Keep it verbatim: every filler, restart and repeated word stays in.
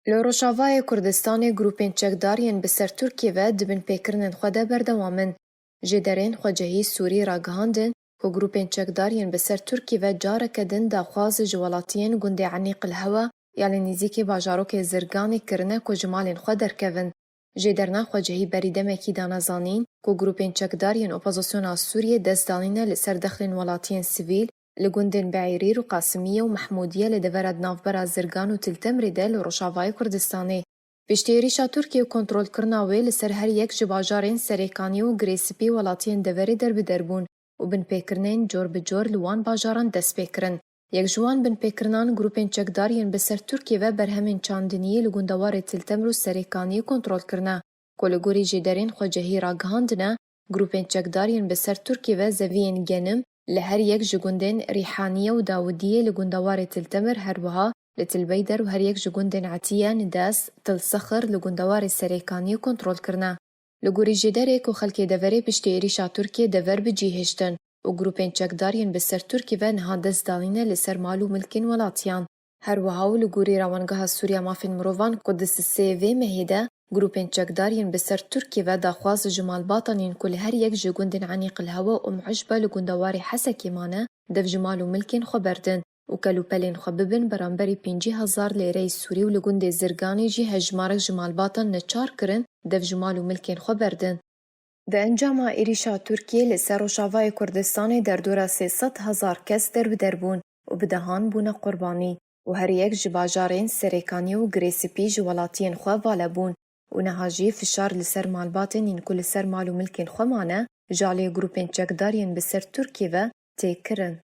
Li Rojavayê Kurdistanê grûpên çekdar yên bi ser Tirkiyê ve di binpêkirinên xwe de berdewam in. Jêderên xwecihî Sûrî ragihandin ku grûpên çekdar yên bi ser Tirkiyê ve careke din daxwaz ji welatiyên gundê Enîq el Hewa ya li nêzîkê bajarokê Zirganê kirine ku ji malên xwe derkevin. Jêderna xwecihî berî demekî dane zanîn ku grûpên çekdar yên opozisyona Sûriyê dest danîne li ser dexlên welatiyên sivîl li gundên Beîrîr û Qasimiye û Mehmûdiye li devera di navbera Zirgan û Til Temirê de li Rojavayê Kurdistanê. Piştî êrîşa Tirkiyê û kontrolkirina wê li ser her yek ji bajarên Serêkaniyê û Girê Spî welatiyên deverê derbider bûn û binpêkirinên cor bi cor li wan bajaran dest pê kirin. Yek ji wan binpêkirinan grûpên çekdar yên bi ser Tirkiyê ve berhemên çandiniyê li gundewarê Til Temir û Serêkaniyê kontrol kirine, ku li gorî jêderên xwecihî ragihandine, grûpên çekdar yên bi ser Tirkiyê ve zeviyên genim li her yek ji gundên Rîhaniye û Dawidiyê li gundewarê Til Temir, her wiha li Til Beyder û her yek ji gundên Etiye, Nides, Til Sixir li gundewarê Serêkaniyê kontrol kirine. Li gorî jêderê ku xelkê deverê piştî êrîşa Tirkiyê dever bi cî hiştin û grûpên çekdar yên bi ser Tirkiyê ve niha dest danîne li ser mal û milkên welatiyan. Her wiha û li gorî Rawengeha Sûriya Mafên Mirovan ku di sisê vê mehê de grûpên çekdar yên bi ser Tirkiyê ve daxwaz ji malbatan yên ku li her yek ji gundên Enîq el Hewa û Mucbe li gundewarê Hesekê mane, dev ji mal û milkên xwe berdin û kelûpelên xwe bibin beramberî pêncî hezar lêreyê Sûrî û li gundê Zirganê jî hejmarek ji malbatan neçar kirin, dev ji mal û milkên xwe berdin. Di encama êrîşa Tirkiyê li ser Rojavayê Kurdistanê derdora sê sed hezar kes derbider bûn û bi dehan bûne qurbanî û her yek ji bajarên Serêkaniyê û Girê Spî ji welatiyên xwe vala bûn û niha jî fişar li ser malbatên yên ku li ser mal û milkên xwe mane, ji aliyê grûpên çekdar yên bi ser Tirkiyê ve tê kirin.